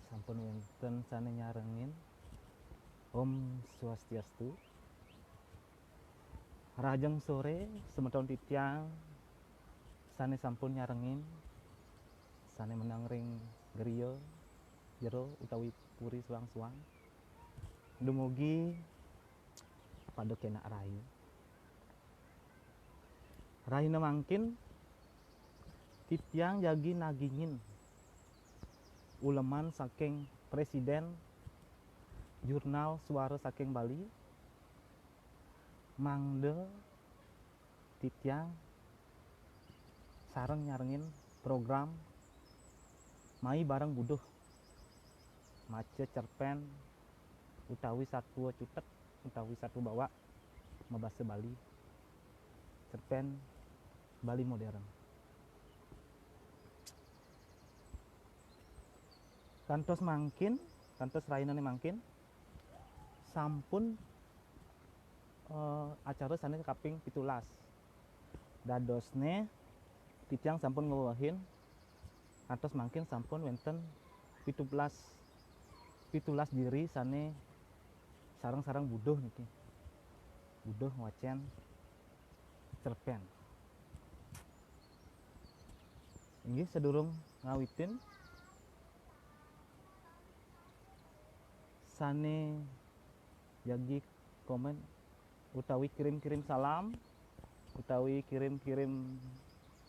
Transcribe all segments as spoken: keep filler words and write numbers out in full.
Sampun wenten sane nyarengin. Om Swastiastu. Rahajeng sore, semeton titiang sane sampun nyarengin, sane meneng ring griya, jero utawi puri suang-suang. Dumugi pada kenak rahayu. Rahina mangkin titiang jagi nagingin uleman saking Presiden Jurnal Suara saking Bali, mangda titiang sareng nyarengin program Mai Bareng Buduh, maca cerpen utawi satua cutet utawi satua bawak mabasa Bali, cerpen Bali modern. Kantos mangkin, kantos rainane mangkin, sampun, eh, acara sane kaping pitulas. Dadosne, titiang sampun ngwewehin, kantos mangkin sampun wenten pitulas, pitulas diri sane sareng-sareng buduh niki. Buduh ngwacen cerpen. Inggih, sadurung ngawitin, sane jagi komen utawi kirim-kirim salam, utawi kirim-kirim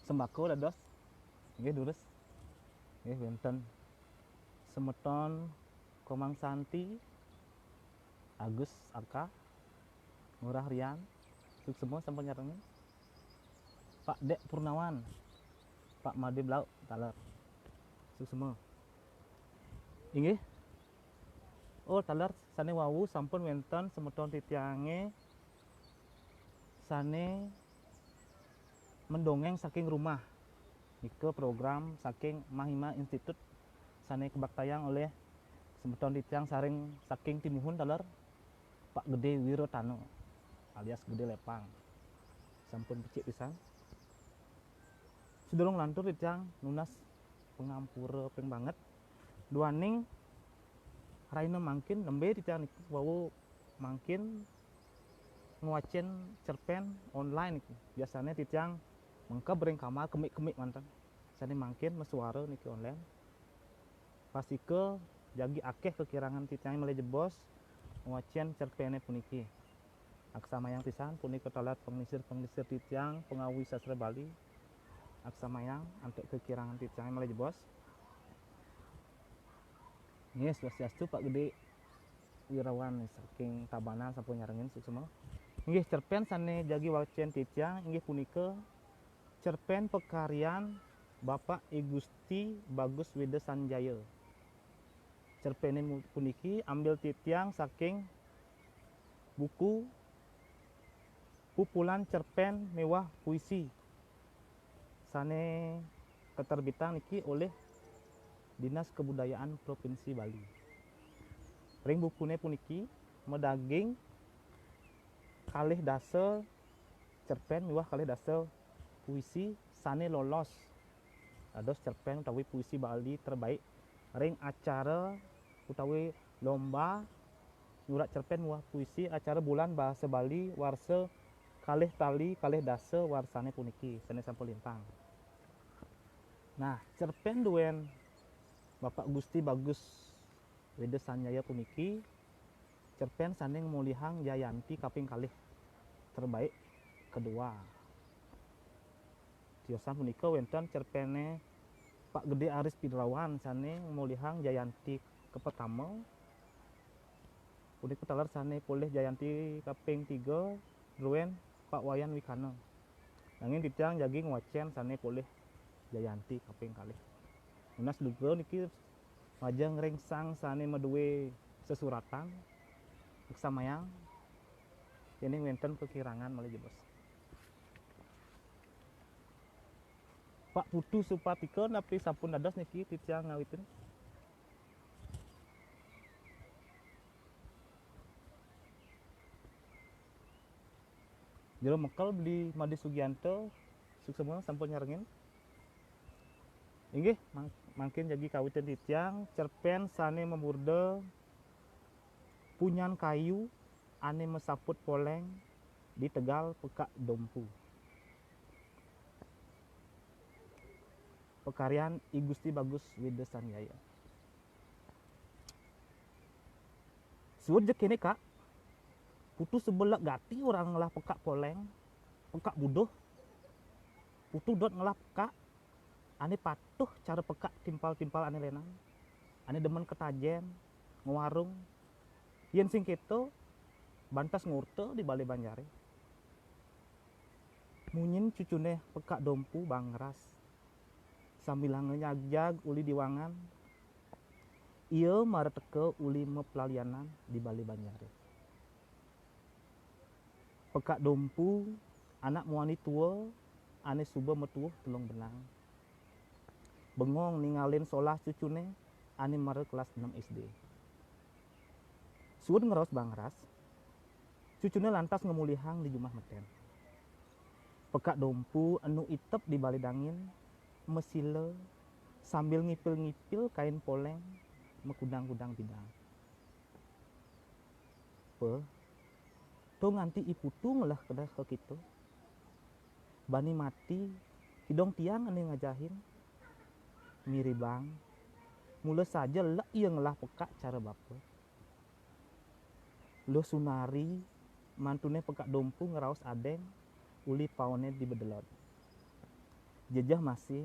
sembako dados. Nggih, durus. Nggih, wenten semeton Komang Santi, Agus Aka, Ngurah Rian, suksema sampun nyarengin. Pak Dek Purnawan, Pak Made Blauk, taler. Suksema. Inggih. Oh, taler sane wau sampun wenten semeton titiange sane mendongeng saking rumah. Nika program saking Mahima Institute sane kabaktayang oleh semeton titiang sareng saking Timuhun taler, Pak Gede Wiratana alias Gede Lepang. Sampun becik pisan. Sedurung lantur titiang nunas pangampura ping banget. Duaning raina mangkin nembe titiang niki wau mangkin ngwacen cerpen online niki. Biasane titiang mengkeb ring kamar kemik-kemik manten. Sane mangkin masuara niki online. Pastika jagi akeh kakirangan titiange malih jebos ngwacen cerpene puniki. Aksamayang pisan punika taler panglingsir-panglingsir titiang pangawi sastra Bali. Aksamayang antuk kakirangan titiange malih jebos. Nggih, swastiastu Pak Gede Wirawan saking Tabanan sampun nyarengin suksema. Nggih, cerpen sane jagi wacen titiang inggih punika cerpen pakaryan Bapak I Gusti Bagus Weda Sanjaya. Cerpene mu-, puniki ambil titiang saking buku Pupulan Cerpen miwah Puisi sane katerbitang niki oleh Dinas Kebudayaan Provinsi Bali. Ring bukune puniki madaging kalih dasa cerpen miwah kalih dasa puisi sane lolos dados cerpen utawi puisi Bali terbaik ring acara utawi lomba nyurat cerpen miwah puisi acara Bulan Bahasa Bali warsa kalih tali kalih dasa warsane puniki sane sampun lintang. Nah, cerpen duen Bapak Gusti Bagus Weda Sanjaya puniki cerpen sane ngamolihang Jayanti kaping kalih terbaik kedua. Tiosan punika wenten cerpene Pak Gede Aris Pidrawan sane ngamolihang Jayanti kapertama. Punika taler sane polih Jayanti kaping tiga, druen Pak Wayan Wikana. Nanging titiang jagi ngwacen sane polih Jayanti kaping kalih. Nunas duga niki majeng ring sang sane madue sesuratan, aksamayang yening wenten kakirangan malih jebos. Pak Putu Supatika napi sampun dados niki titiang ngawitin? Jero Mekel Beli Made Sugianto, suksema sampun nyarengin. Inggih, mang-, mangkin jagi kawitin titiang cerpen sane mamurda Punyan Kayu ane masaput poleng di tegal Pekak Dompu. Pakaryan I Gusti Bagus Wida Sanjaya. Suud ja kene, Kak. Putu sebelek gati orang ngelah pekak poleng, pekak buduh. Putu dot ngelah pekak ane patuh cara pekak timpal-timpal ane lenan, ane demen ketajen, ngwarung. Yen sing keto, bantes ngurta di bale banjare. Munyin cucune Pekak Dompu bangras. Sambilanga nyagjag uli diwangan, ia mara teka uli maplalianan di bale banjare. Pekak Dompu, anak muani tua, ane suba matuuh telung benang. Bengong ningalin solah cucune, ane mara kelas enam S D. Suud ngraos bangras, cucune lantas ngemulihang di jumah meten. Pekak Dompu enu itep di bale dangin, masila, sambil ngipil-ngipil kain poleng, makudang-kudang bidang. "Pa, to nganti I Putu ngelah kedah ka kita. Bani mati, kidong tiang ane ngajahin. Miribang, mula saja lek ia ngelah pekak cara bapa." Luh Sunari, mantune Pekak Dompu, ngraos adeng uli paone di bedelod. Jejeh masih,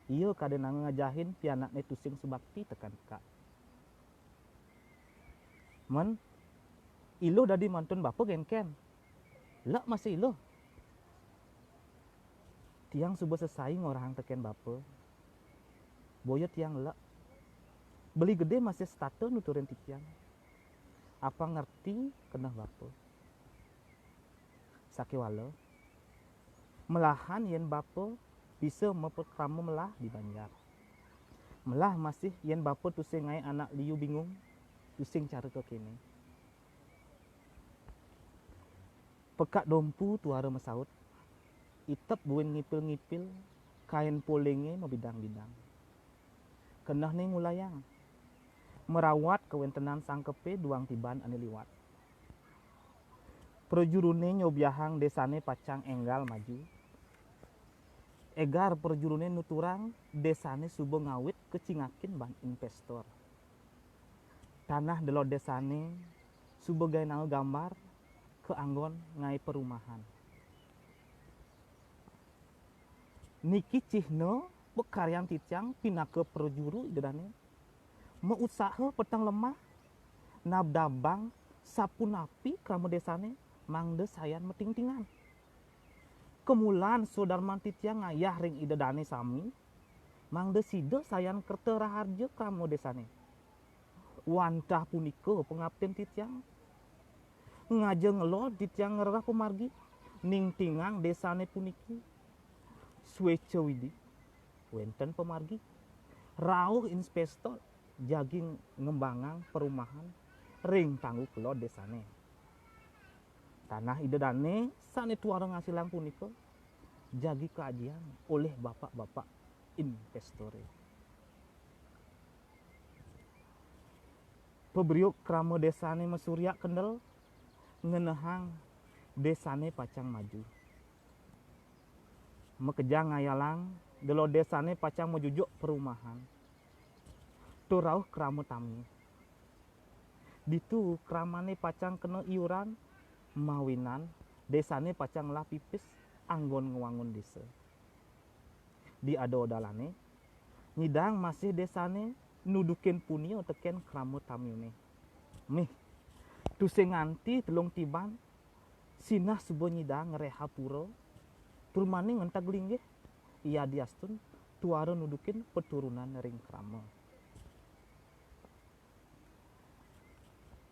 ia kada nanga ngajahin pianakne tusing subakti teken pekak. "Men, iluh dadi mantun bapa kenken? Lek masih iluh?" "Tiang suba sesai ngorahang teken bapa. Boya tiang lek. Beli Gede masih setata nuturin titiang. Apang ngerti keneh bapa. Sakewala, melahan yen bapa bisa mapakrama melah di banjar. Melah masih yen bapa tusing ngae anak liu bingung, tusing cara ka kene." Pekak Dompu tuara masaut, itep buin ngipil-ngipil, kain polenge mabidang-bidang. Kenehne ngulayang, marawat kawentenan sangkepe duang tiban ane liwat. Prajurune nyobiahang desane pacang enggal maju. Egar prajurune nuturang desane suba ngawit kacingakin ban investor. Tanah delod desane suba gae nanga gambar kaanggon ngae perumahan. "Niki cihna pakaryan titiang pinaka prajuru," ida dane. "Mausaha peteng lemah, nabdabang sapunapi krama desane mangda sayan matingtingan. Kamulan sudarman titiang ngayah ring ida dane sami, mangda sida sayan kerta raharja krama desane. Wantah punika pangaptin titiang. Ngaja ngelod titiang ngrereh pamargi, ningtingang desane puniki. Sueca Widi, wenten pamargi. Rauh investor jagi ngembangang perumahan ring tanggu kelod desane. Tanah ida dane sane tuara ngasilang punika jagi kaajian olih bapak-bapak investore. Pabriuk krama desane masuryak kendel, ngenehang desane pacang maju. Makejang ngayalang, delod desane pacang majujuk perumahan. Tur rauh krama tamiu. Ditu kramane pacang kena iuran, mawinan desane pacang ngelah pipis anggon ngwangun desa. Di ada-adalane, nyidang masih desane nudukin punia teken krama tamiune. Mih, tusing nganti telung tiban, sinah suba nyidang ngrehab pura, tur mani ngenteg linggih, yadiastun tuara nudukin paturunan ring krama.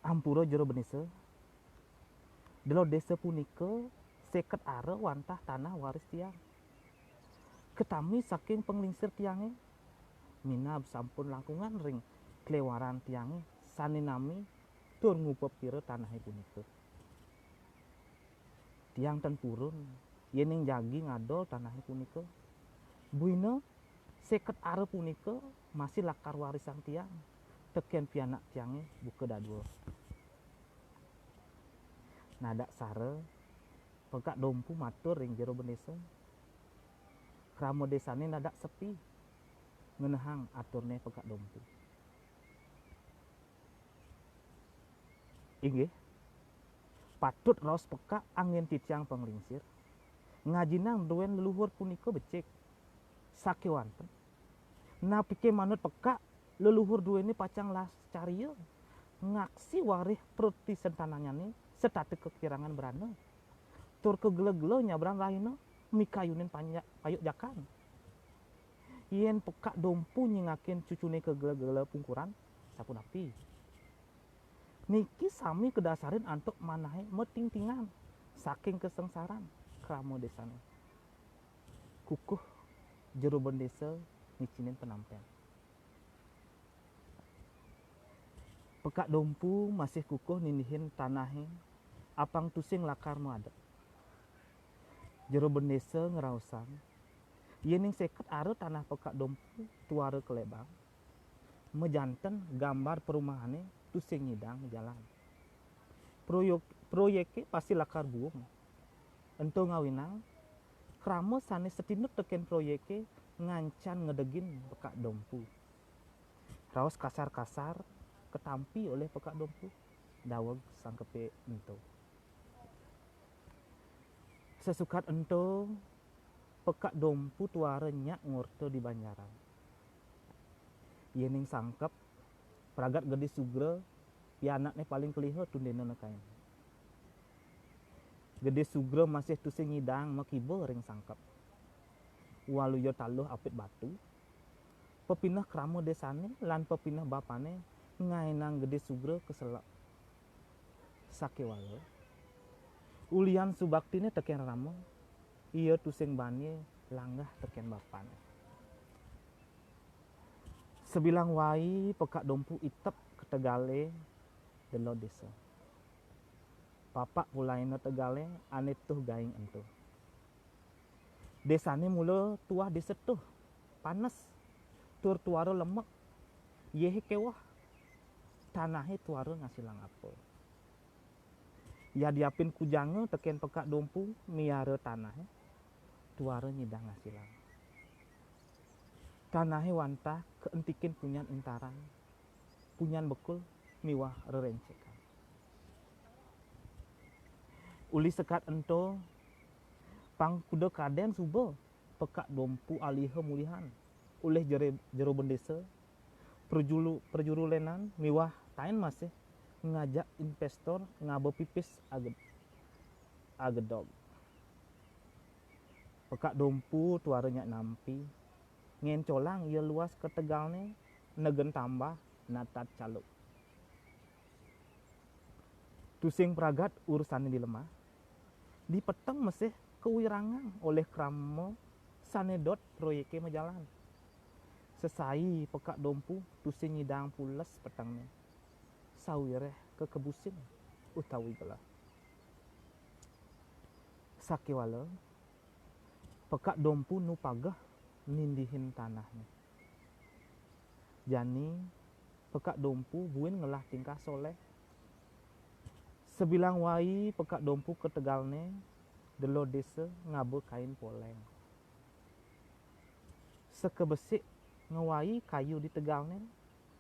Ampura Jero Benisa, delod desa punika seket ara wantah tanah waris tiang. Katami saking panglingsir tiange, minab sampun langkungan ring klewaran tiange sane nami tur ngupapira tanahe punika. Tiang tan purun yening jagi ngadol tanahe punika. Buina Seket ara punika masih lakar warisang tiang tekén pianak tiangé buka dadua. Nadak sara, Pekak Dompu matur ring jero bendésa. Krama désané nadak sepi ngenehang aturné Pekak Dompu. Inggih, patut raos pekak anggén titiang panglingsir, ngajinang druén leluhur punika becik. Sakéwanten, napiké manut pekak leluhur druéné pacang lastariya ngaksi warih pratisentanannyané setata kakirangan brana, tur kagela-gela nyabran rahina mikayunin panya-, payuk jakan. Yén Pekak Dompu nyingakin cucuné kagela-gela pungkuran, sapunapi? Niki sami kadasarin antuk manahé matingtingan saking kasangsaran krama désané. Kukuh jero bendésa ngicénin panampén. Pekak Dompu masih kukuh nindihin tanahé, apang tusing lakar maadep. Jero bendésa ngraosang, yéning seket ara tanah Pekak Dompu tuara kalebang, majanten gambar perumahané tusing nyidang majalan. Proyek, proyéké pasti lakar buung. Ento ngawinang, krama sané satinut tekén proyéké ngancan ngedegin Pekak Dompu. Raos kasar-kasar katampi olih Pekak Dompu, daweg sangkepé ento. Sasukat ento, Pekak Dompu tuara nyak ngorta di banjaran. Yéning sangkep, pragat Gedé Sugra, pianakné paling keliha tundéna nekain. Gedé Sugra masih tusing nyidang makiba ring sangkep. Waluya taluh apit batu, pepineh krama désané lan pepineh bapané ngaénang Gedé Sugra kaselek. Sakéwala, ulian subaktiné tekén rama, ia tusing bani langgah tekén bapané. Sabilang wai Pekak Dompu itep ka tegalé delod désa. Papak pulaina tegalé ané tuh gaing ento. Désané mula tuah désa tuh, panes, tur tuara lemek, yéhé kéweh, tanahé tuara ngasilang apa. Yadiapin kujanga tekén Pekak Dompu miara tanahé, tuara nyidang ngasilang. Tanahé wantah kaentikin punyan intaran, punyan bekul miwah rerencékan. Uli sekat ento, pang kuda kadén suba Pekak Dompu aliha mulihan olih jere-, jero bendésa, perjulu-, perjurulénan miwah taén masih ngajak invéstor ngaba pipis aged-, agedog. Pekak Dompu tuara nyak nampi, ngéncolang ia luas ka tegalné negen tambah natat caluk. Tusing pragat urusané dilemah, dipeteng masih kawirangang olih krama sané dot proyéké majalan. Sesai Pekak Dompu tusing nyidang pules petengné, sawiréh kakebusin utawi gelah. Sakéwala, Pekak Dompu nu pageh nindihin tanahné. Jani, Pekak Dompu buin ngelah tingkah soléh. Sabilang wai Pekak Dompu ka tegalné, delod désa ngaba kain poléng. Sakabesik ngawai kayu di tegalné,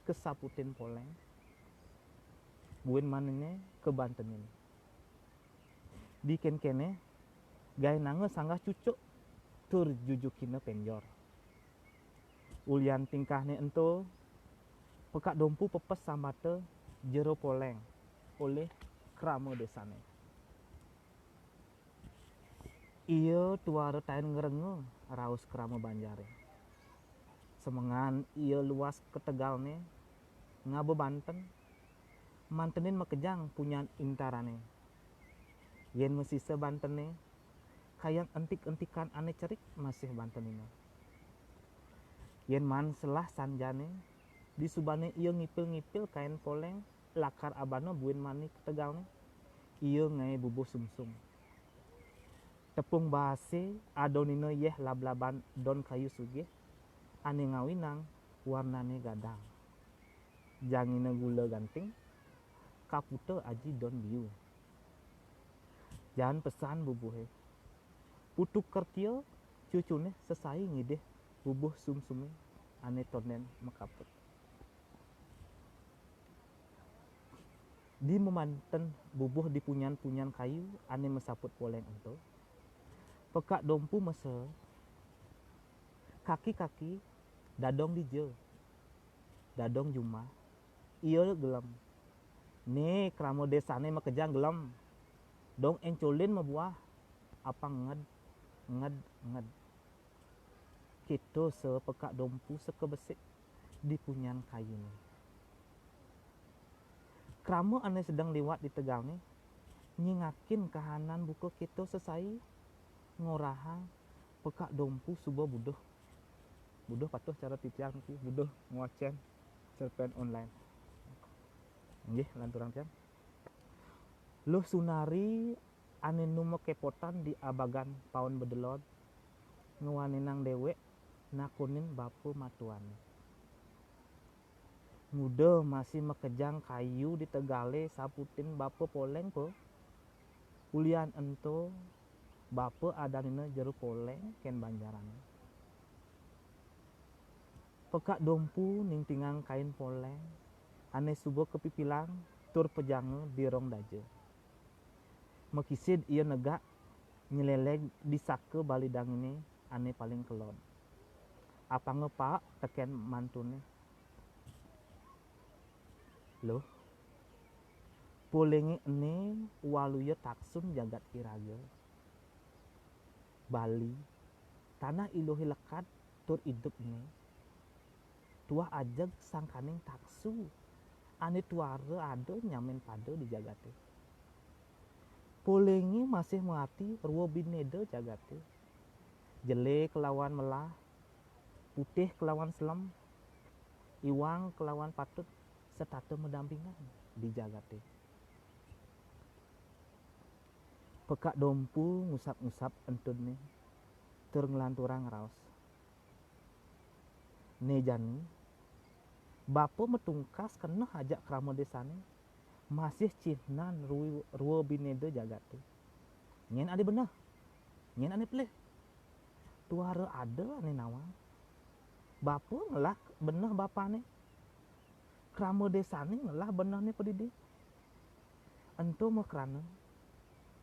kasaputin poléng. Buin maniné kabantenin. Di kénkéné, gaénanga sanggah cucuk, tur jujukina pénjor. Ulian tingkahné ento, Pekak Dompu pepes sambata jero poléng olih krama désané. Ia tuara taén ngrenga, raos krama banjaré. Semengan ia luas ka tegalné, ngaba banten, mantenin makejang punyan intarané. Yén masisa bantené, kayang entik-entikan ané cerik masih bantenina. Yén maan selah sanjané, disubané ia ngipil-ngipil kain poléng, lakar abana buin mani ka tegalné, ia ngaé bubuh sungsung. Tepung bahasé adonina yéh lablaban don kayu sugih, Ané ngawinang warnané gadang. Jangina gula ganting, kaputa aji don biu. Jaan pesan bubuhé. Putu kertia cucuné sesai ngidih bubuh sumsumé ané tondén makaput. Di mamanten bubuh di punyan-punyan kayu ané masaput poléng ento, Pekak Dompu mesa kaki-kaki dadong dija, dadong jumah, ia gelem. Né krama désané makejang gelem, dong éncolin mabuah, apang nged, nged, nged. Kéto sa Pekak Dompu seka besik di punyan kayuné. Krama ané sedeng liwat di tegalné, nyingakin kahanan buka kéto sesai, ngorahang Pekak Dompu suba buduh. Buduh patuh cara titiang niki, buduh ngwacén cerpén online. Inggih, lanturang tiang. Luh Sunari ané nu maképotan di abagan paun bedelod, ngwaninang déwék nakonin bapa matuané. Nguda masih makejang kayu di tegalé saputin bapa poléng pa? Ulian ento, bapa adanina jero poléng kén banjarané. Pekak Dompu ningtingang kain poléng ané suba kapipilang tur pejanga di rong daja. Makisid ia negak nyelelég di saka balidanginé ané paling kelod. Apanga paek tekén mantuné. Luh, poléngé ené waluya taksun jagat iraga. Bali, tanah Iluhé lekad tur idup ené. Tuah ajeg sangkaning taksu ané tuara ada nyamin pada di jagaté. Poléngé masih maarti rwa binéda jagaté. Jelé kelawan melah, putih kelawan selem, iwang kelawan patut setata madampingan di jagaté. Pekak Dompu ngusap-ngusap entudné tur nglanturang ngraos. Né jani, bapa matungkas keneh ajak krama désané, masih cihnan rui-, rwa binéda jagaté. Nyén ané beneh? Nyén ané pelih? Tuara ada ané nawang. Bapa ngelah beneh bapané. Krama désané ngelah benehné padidi. Ento makrana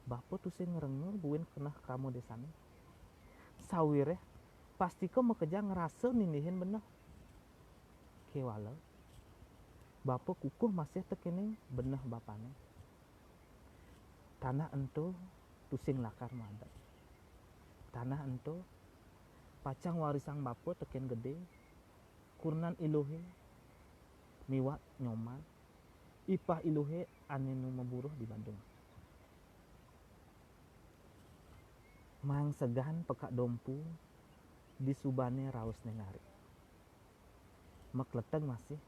bapa tusing ngrenga buin keneh krama désané. Sawiréh pastika makejang ngrasa nindihin beneh. Kéwala, bapa kukuh masih tekéning beneh bapané. Tanah ento tusing lakar madep. Tanah ento pacang warisang bapa tekén gedé, kurenan Iluhé miwah Nyoman, ipah Iluhé ané nu maburuh di Badung. Maang segan Pekak Dompu disubané raosné ngarit. Makleteg masih,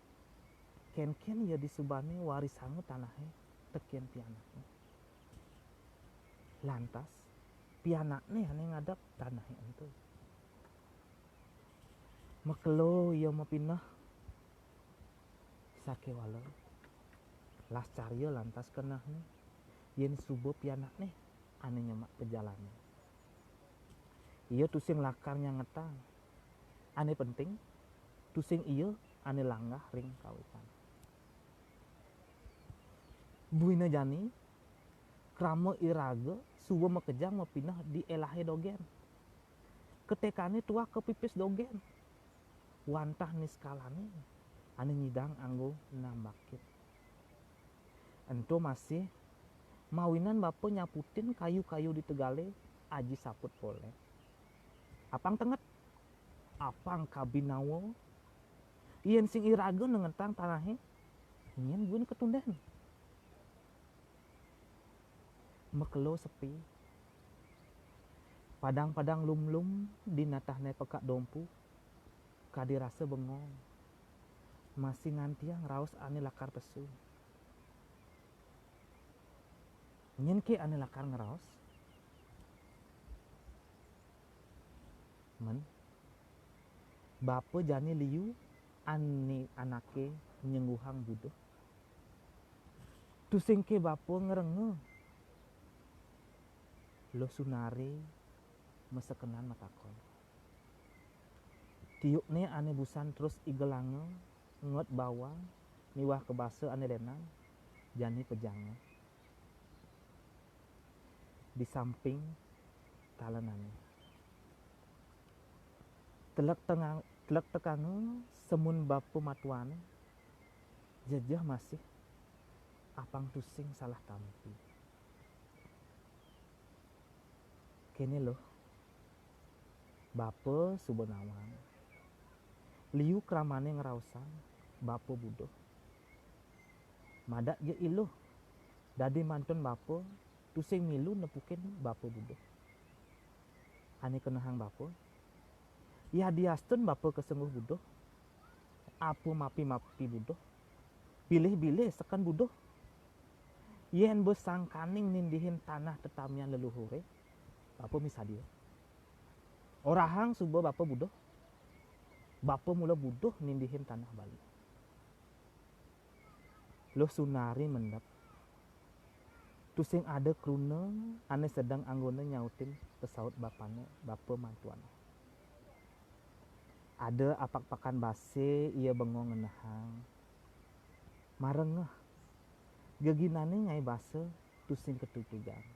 kénkén ia disubané warisanga tanahé tekén pianakné. Lantas, pianakné ané ngadep tanahé ento. Makelo ia mapineh. Sakéwala, lascarya lantas kenehné, yén suba pianakné ané nyemak pajalané. Ia tusing lakar nyangetang. Ané penting, tusing ia ané langgah ring kawitan. Buina jani, krama iraga suba makejang mapineh di élahé dogén. Ketekané tuah kapipis dogén. Wantah niskalané ané nyidang anggo nambakin. Ento masih mawinan bapa nyaputin kayu-kayu di tegalé aji saput poléng. Apang tenget, apang kabinawa, yén sing iraga nengetang tanahé, nyén buin katundén. Makelo sepi. Padang-padang lumlum di natahné Pekak Dompu, kadi rasa bengong. Masih ngantiang raos ané lakar pesu. Nyén ké ané lakar ngraos? Men, Bapa jani liu ané anaké nyengguhang buduh. Tusing ké bapa ngrenga. Luh Sunari masekenan matakon. Tiukné ané busan terus igelanga, ngot bawang, miwah ka basa ané lénan, jani pejanga. Di samping talenané. Telek tengang-, telek tekanga semun bapa matuané, jejeh masih apang tusing salah tampi. Kéné Luh, bapa suba nawang. Liu kramané ngraosang, bapa buduh. Madak ja I Luh, dadi mantun bapa, tusing milu nepukin bapa buduh. Ané kenehang bapa, yadiastun bapa kasengguh buduh, apa mapi-mapi buduh, bilih-bilih seken buduh. Yén ba sangkaning nindihin tanah tetamian leluhuré, bapa misadia. Orahang suba bapa buduh. Bapa mula buduh nindihin tanah Bali. Luh Sunari mendep. Tusing ada kruna ané sedeng anggona nyautin pesaut bapané, bapa matuané. Ada apakpakan basé ia bengong ngenehang. Marengeh. Geginané ngaé basa tusing katutujang.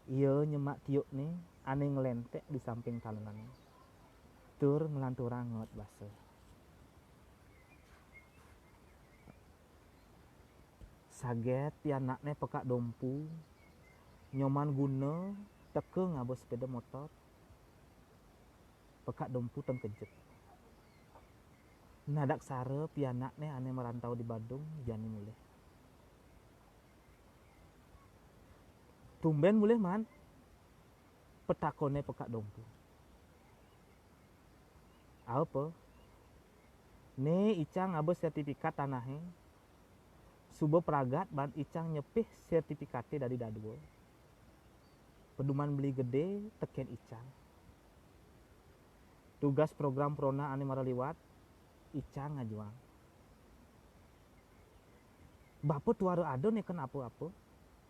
Ia nyemak tiukné ané nglentek di samping talenané. Tur nglanturang ngot basa. Saget pianakné Pekak Dompu, Nyoman Guna teka ngaba sepeda motor. Pekak Dompu tengkejut. Nadaksara pianakné ané merantau di Badung jani mulih. Tumbén mulih, Man? Petakoné Pekak Dompu. Apa? Né icang ngaba sertifikat tanahé, suba pragat ban icang nyepih sertifikaté dadi dadua. Peduman beli gedé tekén icang. Tugas program peronah ané mara liwat, icang ngajuang. Bapa tuara ada neken apa-apa,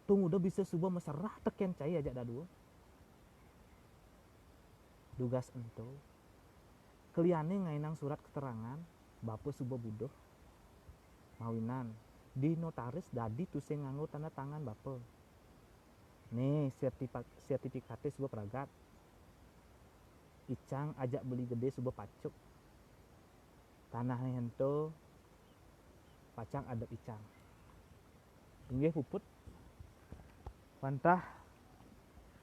tuh nguda bisa suba maserah tekén cai ajak dadua. Dugas ento, keliané ngaénang surat keterangan bapa suba buduh. Mawinan, di notaris dadi tusing nganggo tanda tangan bapa. Né, sertipak-, sertifikaté suba pragat. Icang ajak beli gedé suba pacuk. Tanahé ento pacang adep icang. Inggih puput. Wantah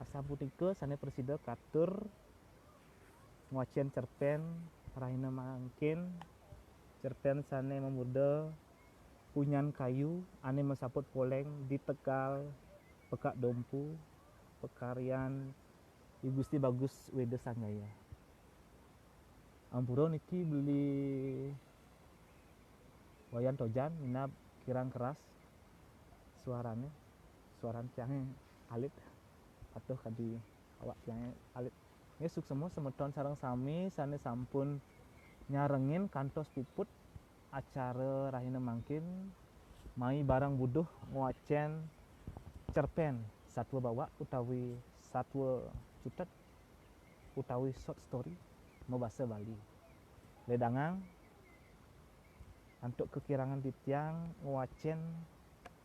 asapunika sané prasida katur ngwacén cerpén rahina mangkin, cerpén sané mamurda Punyan Kayu ané masaput poléng di Tegal Pekak Dompu, pakaryan I Gusti Bagus Weda Sanjaya. Ampura niki beli Wayan Tojan minab kirang keras suarané, suaran tiangé alit, atuh kadi awak tiangé alit. Nggih, suksma semeton sareng sami sané sampun nyarengin kantos puput acara rahina mangkin, mai bareng buduh ngwacén cerpén Satwa Bawak utawi Satwa Cutet utawi short story mabasa Bali. Ledangang antuk kakirangan titiang ngwacén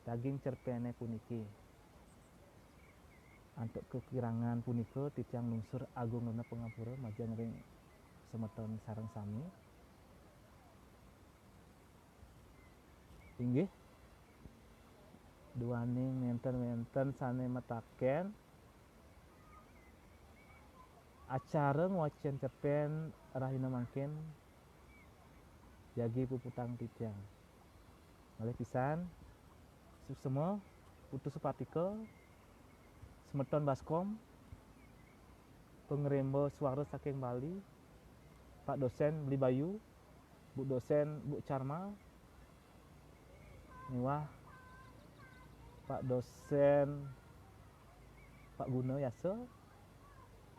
daging cerpéné puniki. Antuk kakirangan punika titiang nungsur agung rena pangampura majeng ring semeton sareng sami. Inggih, duaning nénten-nénten sané mataken, acara ngwacén cerpén rahina mangkin jagi puputang titiang. Malih pisan, suksma, Putu Supatika, semeton Baskom, pangremba suara saking Bali, Pak Dosén Bli Bayu, Bu Dosén Bu Charma, miwah Pak Dosén Pak Guna Yasa,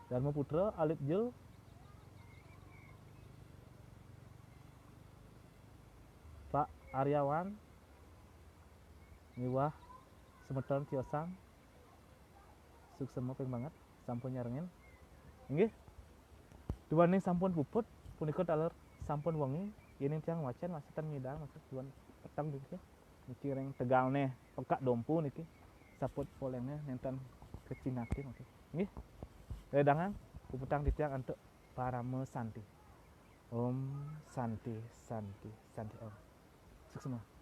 Dharma Putra, alit jel, Aryawan miwah semeton tiosan. Suksma ping banget sampun nyarengin. Inggih. Duaning sampun puput, punika taler sampun wengi, yening tiang wacén wasetan ngidang maksud duan peteng niki. Niki ring tegalné Pekak Dompu niki. Saput poléngné nénten kacingakina niki. Inggih. Wedangang puputang titiang antuk parama santi. Om Santi, Santi, Santi Om. Suksma.